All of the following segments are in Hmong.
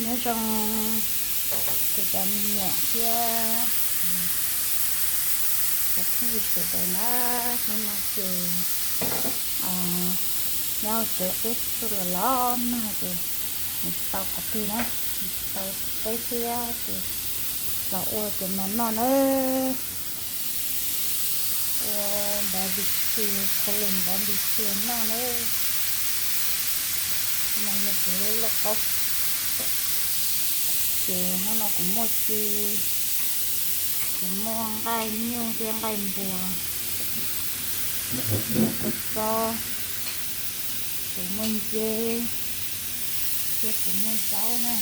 Nyob zoo kuv cov me nyuam thiab cov phooj ywg sawv daws na, hnub no ces nyob hauv tsev peb tuaj los los nag ces nws tsis tau qhov twg na, nws tsis tau teb thiab ces los ua cov no noj nawb. Ua barbecue, qhuav los barbecue noj nawb. No yog kuv lub lauj kaub. Ces hnub no kuv muaj ci, kuv muaj nqaij nyuj thiab nqaij npua, kuv muaj kua txob, kuv muaj nceb, thiab kuv muaj zaub na.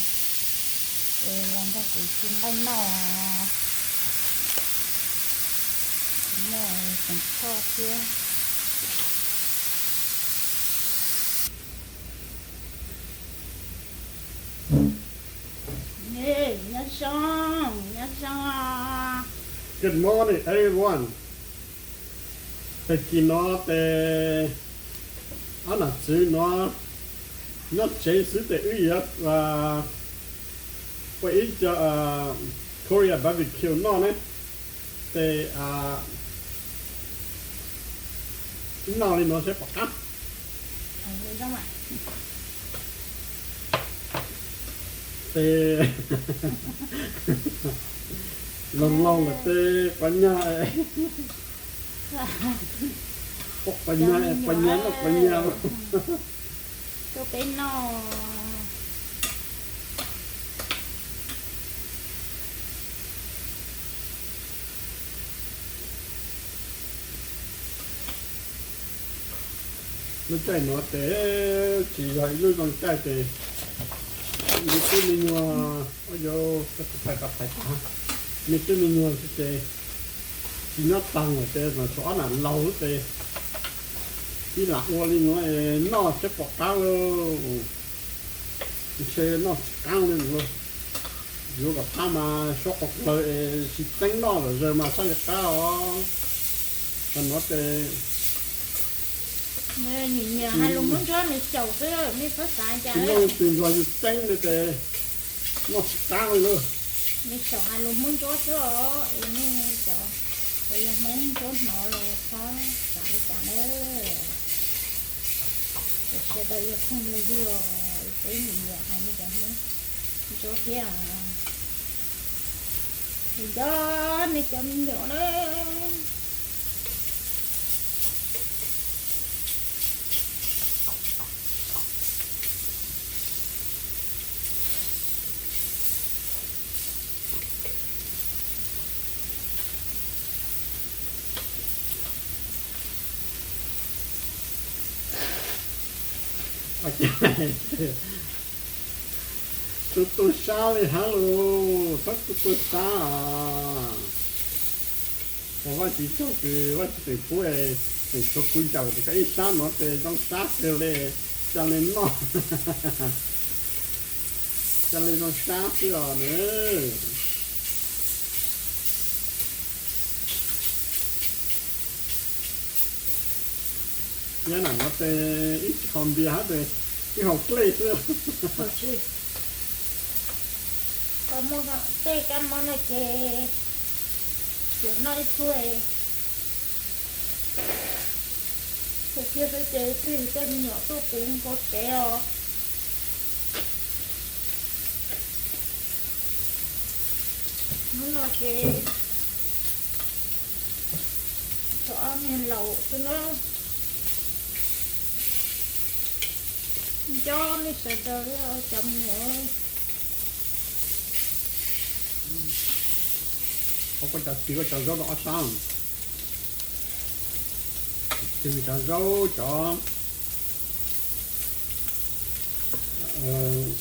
Es los nrog kuv ci nqaij noj, kuv muaj xeev tshoj thiab. Nyob zoo, nyob zoo. Good morning, everyone. Tag kis no ces ob nam txiv no nyob tsev xwb ces wb yuav ua ib co Korea barbecue noj ne. Ces wb noj li no seb puas qab. Ces loog loog lawm ces quav nyas, quav nyas, quav nyas, quav nyas. Tuaj peb noj. Lub caij no ces tsis yog ib lub zoo caij ces me tub me nyuag, ua yau, me tub me nyuag xwb ces tsis nyob tag lawm ces tshuav ob nam laus xwb ces ib lam ua li no noj seb puas qab lauj. Ntshe noj tsis qab li lauj. Yuav kom qab mas suab qau plaws es tsis txeeb noj lawm zawg mas txhaj li qab os. Qhov no ces nyiam hais lus Hmoob Ntsuab me xyaum xwb, nej txhob xav cas. Tsis muaj leej twg nrog yus txeeb li ces noj tsis qab li lauj. Me xyaum hais lus Hmoob Ntsuab xwb os, es nej cov uas yog Hmoob Ntsuab hnov los txhob xav li cas nawb. Ces sawv daws yog phooj yog ywg, peb nyiam hais nej cov Hmoob Ntsuab thiab. Nco nej cov me nyuam na. Tu tu sab li hab los, txhob tu tu sab os. Ua Vajtswv tsaug kws Vajtswv tseem pub, tseem tshuav kuv zaum ces koj ib sab no ces zoo sab kawg li, ca le noj, ca le zoo sab xwb os na. Nyob nram no ces ib tsis haus npias hab ces ib haus dlej xwb. Tsis, koj muaj tej kab mob no ces yuav noj ib txhua. Txhua kiag xwb ces twb yog tej me nyuam tuaj puv nkaus tsev os. Hnub no ces tshuav ob niag laus xwb na. Nco nej sawv daws cov me nyuam. Koj cov txiv koj cov zaub rau ob sab, txiv cov zaub cov,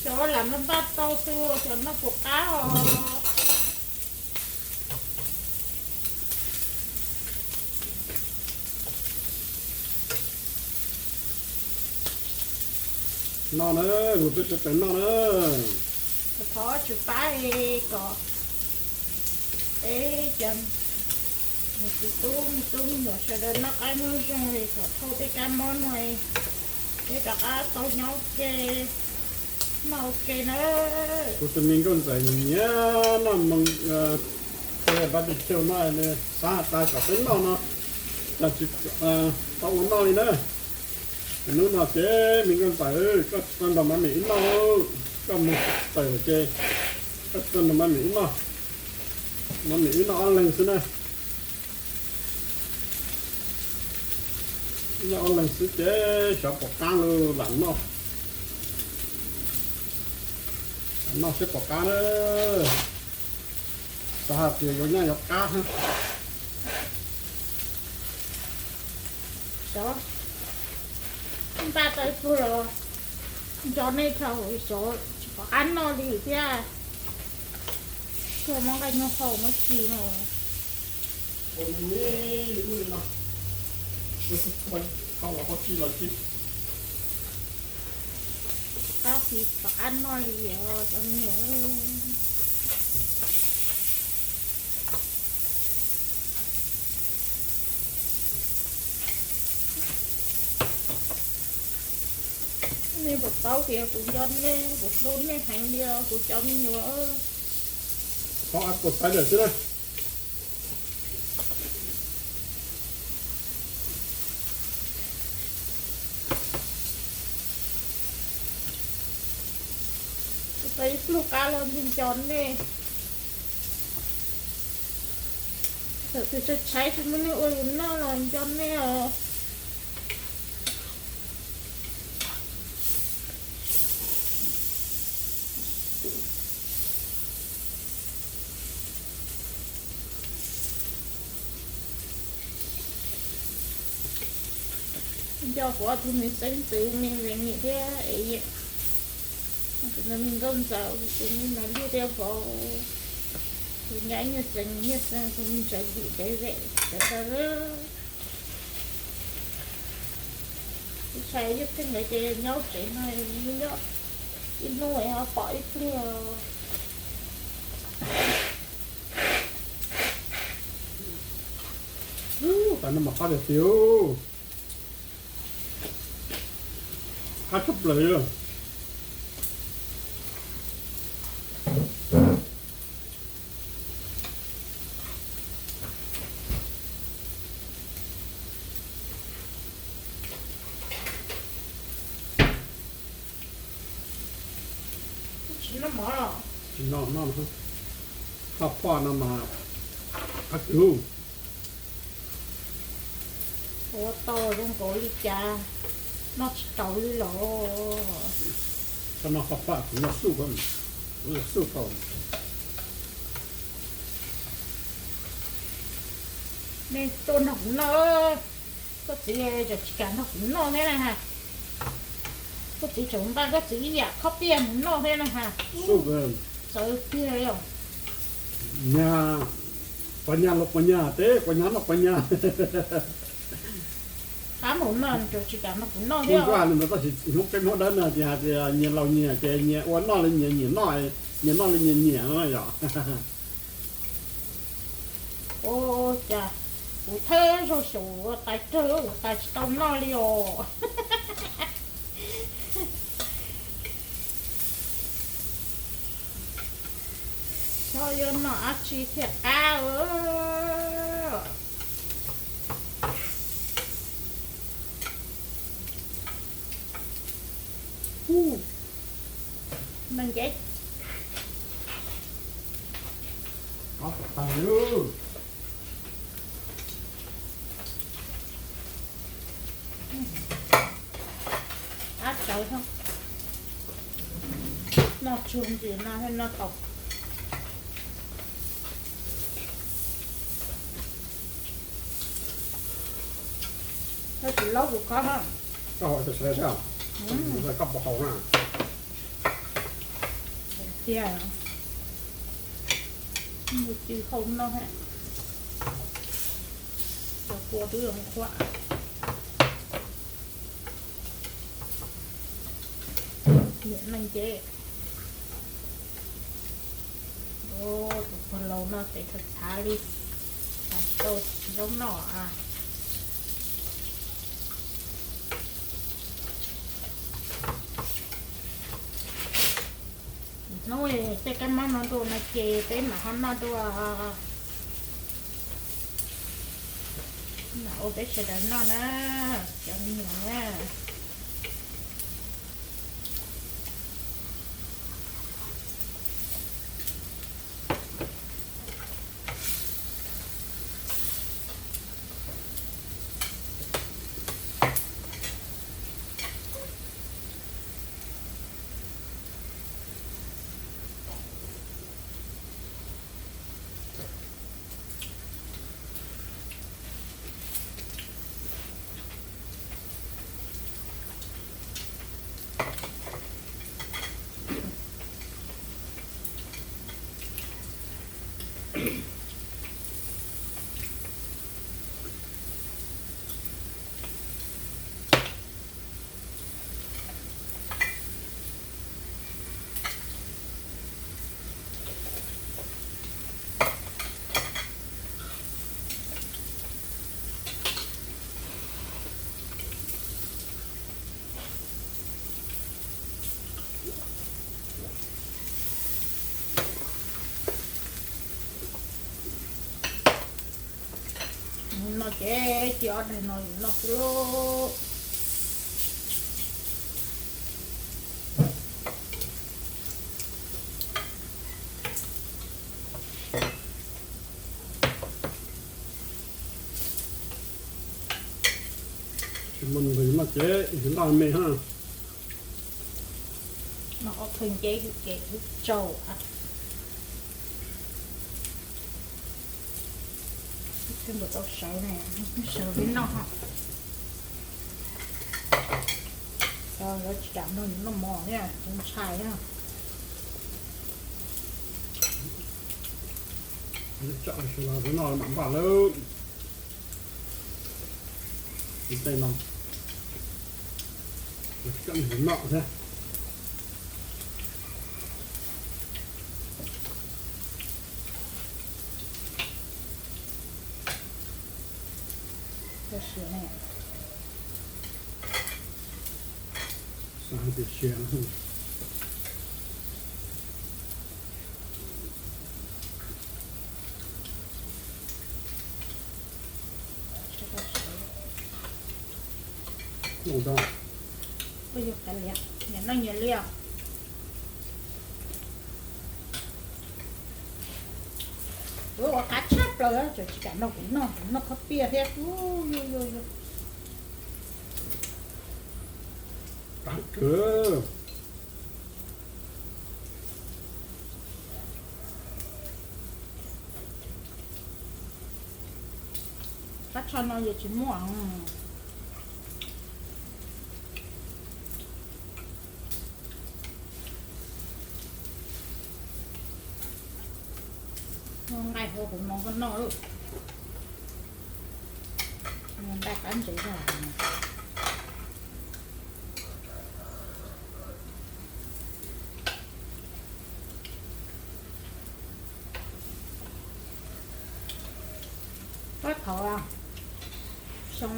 cov lam npaj tau xwb, cov noj puas qab os. Noj na, lus peb sawv daws noj na. Thov Tswv pab kom peb cov me txiv tub me tub me nyuam sawv daws noj qab nyob zoo es kom dhau tej kab mob no, peb rov qab tau nyob ua ke. Noj ok na. Kuv tus me nkauj ntxawm nyiam noj moo, pab pis chau no, xav tas kom peb noj no, cas tsis tau ua noj li na. Hnub no ces me nkauj ntxawm, koj tsis tau nrog mab mim wb noj, koj mus tawm ces koj tsis tau nrog mab mim wb noj, mab mim wb noj ob leeg xwb na. Noj ob leeg xwb ces xyov pom qab los lam noj, noj seb pom qab na. Xav hais tias yuav nyaj yuav qab. Xyov, npaj tau ib pluag los nco nej dhau, xyov tsis pom qab noj li thiab. Tuaj muab nqaij nyuj hau muab ci no. Qab tsis pom qab noj li os cov me nyuam. Nej puas paub tias kuv nco nej, kuv hlub nej heev li os kuv cov me nyuam. Qhov a kuv xaiv lawm xwb na. Kuv tau ib pluag qab los nco nco nej. Thaum twg tshaib tshaib tsis muaj neeg ua yus noj los nco nej os. Nco kuv ob tug me xeeb ntxwv me vees thiab es tus me nkauj ntxawm, tus me mas liaj thiab vauv, tus nyab nyiaj txees nyiaj txees, tus me ntxawm dim dev vem tawv tawv. Ib txhia yeej pheej lawv ces nyob tsev no, nyob ib hnub ho pom ib pliag. Tab no mas qab tiag tiag, qab tshaj plaws li. Tsis noj mov los? Tsis noj, noj, noj phoj no mas qab kawg. Ua tau zoo nkaus li cas noj tsis tau li los? Koj noj phoj phaj, kuv noj xuj, kuv noj xuj tau. Nej tuaj nrog kuv noj, koj txiv tseem tsis kam nrog kuv noj thiab na ha. Koj txiv tseem npaj koj txiv ib yam khob piaj mus noj thiab na ha. Txawv tiag li os. Nyag, quav nyag los quav nyag, teb quav nyag noj quav nyag. Qab mus noj tseem tsis kam nrog kuv noj thiab. Tab sis Hmoob peb Hmoob dawb no ces hais tias nyias laus nyias ces nyias ua noj li nyias nyiam noj, nyias noj li nyias nyiam no yom. Ua cas kuv thawj zaug xyaum ua tais rawg kuv tais tsis tau noj li os. Xyov yuav noj dab tsi thiaj qab. Neeg nce. Ab tsawv, noj tsuag ntsis no thiaj noj tau. Koj tsis laub kuv khob na. Koj hau sawv sawv thiab, koj puas haus na? Tiag, mus ci hau noj, cov kua twb zoo qhuav. Niam neeg ces, tus pog laus no tes txhav txhav li, tsis tau zaub noj a. Hnub tej kab mob no dua no ces peb mam ho noj dua. Mam ua peb sawv daws noj na, cov me nyuam na. No ces cia ob daig no noj xwb lauj. Tsis muaj nqis noj ces noj me na. Noj ob tug nce ces twb tsaus. Twb npaum tau sawv ne, sawv li noj. Lawv tsis kam noj, noj mov thiab, ntshai thiab. Tsam sawv los noj mam npaj lawm. Tej no tsis kam noj thiab. Xav hais tias siav no. Noj tau. Nyias noj nyias li os. Ua qab tshaj plaws, tseem tsis kam noj kuv noj, kuv noj khob piaj thiab. Qab kawg. Qab tsho no yog tsis muaj. Nqaij hauv kuv no koj noj lawm. Nqaij qab ntsev zog. Pab thov xyoo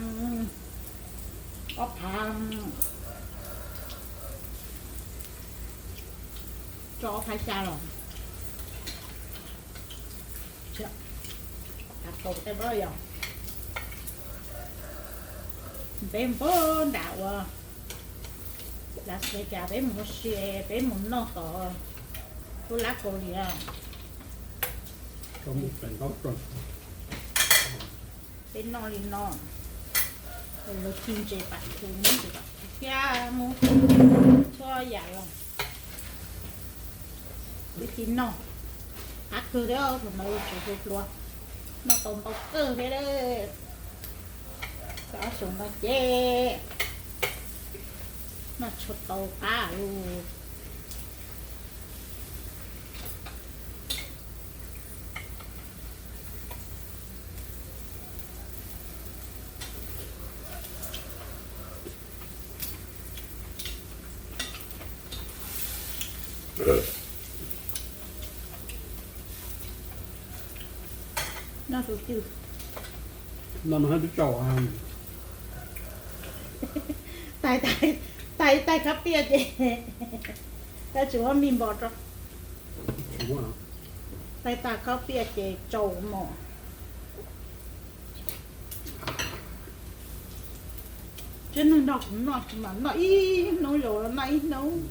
ob phav, tso ob phav xya los tau tej pab yog peb npag nram uas Las Vegas peb mus ua si, peb mus noj tom tub lab Kaus Lim. Peb noj li no, lawv ci ntses pam thum, ntses pam thum thiab muab txhua yam los. Wb ci noj qab kawg thiab, thaum ntawd tseem hluas hluas, noj tau ntau kawg thiab. Tau ob xyoos no ces noj tshua tau qab lus. Noj tus twg? Noj mas twb tsaus. Tais, tais, tais, tais khab piaj ces tab sis muab me npos rau. Tais tas khaub piaj ces tsaus mom. Tib neeg nrog kuv noj, kuv mam noj ib hnub, zaum no noj ib hnub.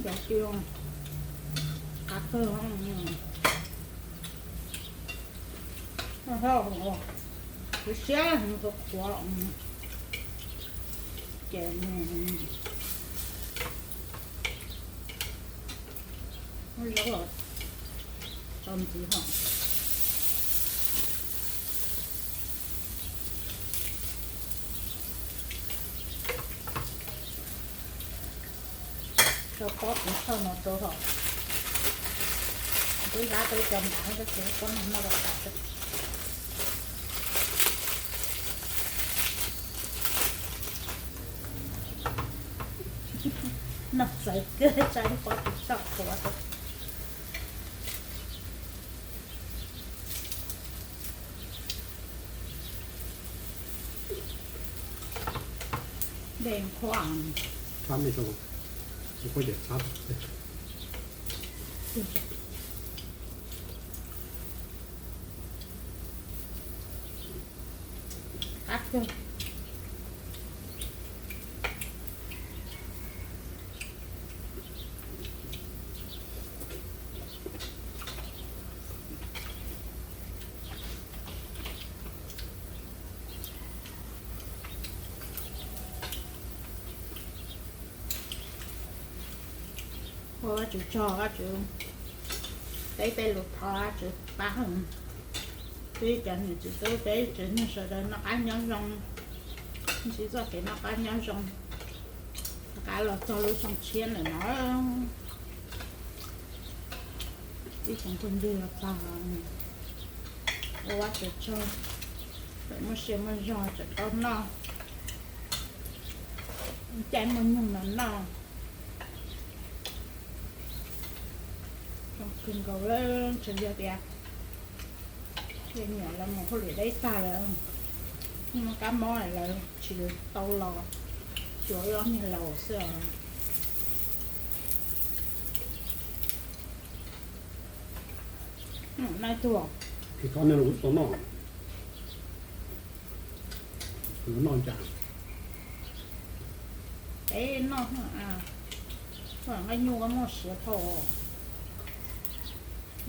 Cov kiw qab kawg. Kuv siab qhuav qhuav ces muab zaub los tso ntxiv hos. Rau pob kws thauj no rau hauv. Twb zab tau cov ntav, tab sis pob no noj tau tas. Noj txawv kawg, tsa ib pob kws thauj qhuav rau. Dej qhuav, qhuav ces txhob. Qab kawg. Ua Vajtswv tsaug, Vajtswv teb tej lus thov, Vajtswv pab. Peb cov niam txiv tub, peb tsev neeg sawv daws noj qab nyob zoo, siv txoj kev noj qab nyob zoo, rov qab los txog lub xyoo tshiab ntawm no. Ib tsoom phooj ywg los txog, ua Vajtswv tsaug, tseem muaj sia muaj zog tseem tau noj, caij muaj nyoog los noj. Zoo kawg nkaus, tsis yog tias leej niam lawv mus hauj lwm deb tag lawm, kab mob lawv tsis tau los, tsuas ib ob niag laus xwb os. Nai tuag, noj cas, peb noj, nqaij nyuj muaj siav dhau,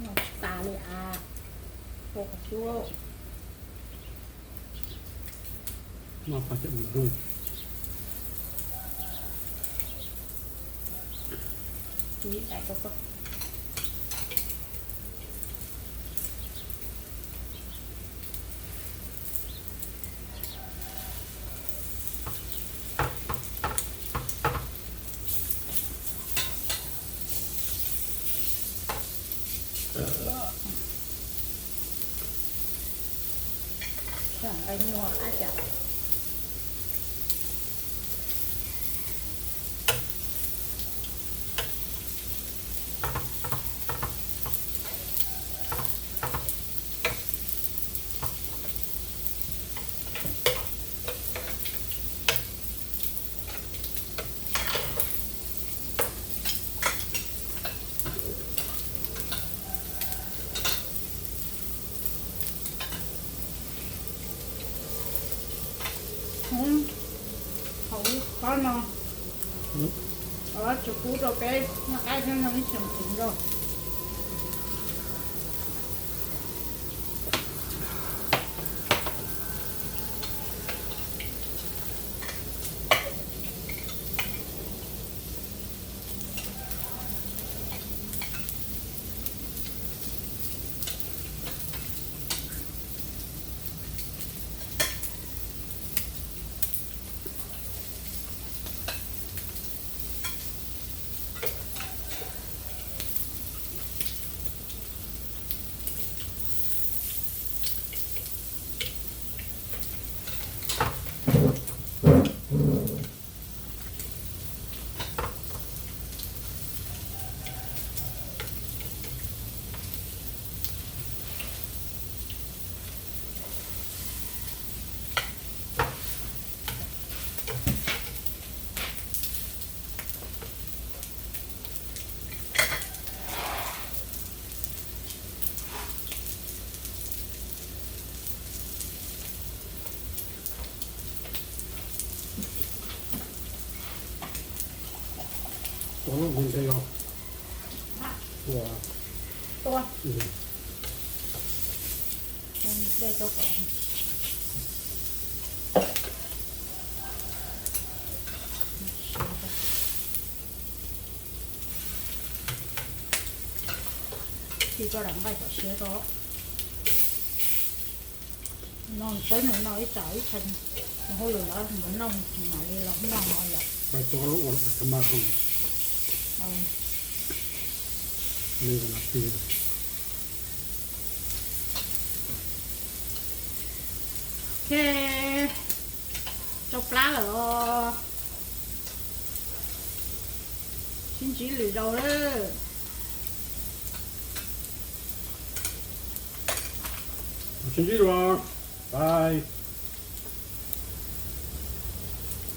noj tsis tas li as, ua qhov cub. Nqaij nyuj qab cas. Hauv pob no, Vajtswv pub rau peb noj qab nyob zoo ib tsoom kwv nrog. Nthe os. Tua. Tua. Tsis tso daim nqaij kom siav tso. No sawv nws no ib tsam ib tsam hauj lwm lawm mus noj mam li los noj no yom. Ok, tsau plab lawm os. Sib ntsib lwm zaus lawm. Sib ntsib dua, bye.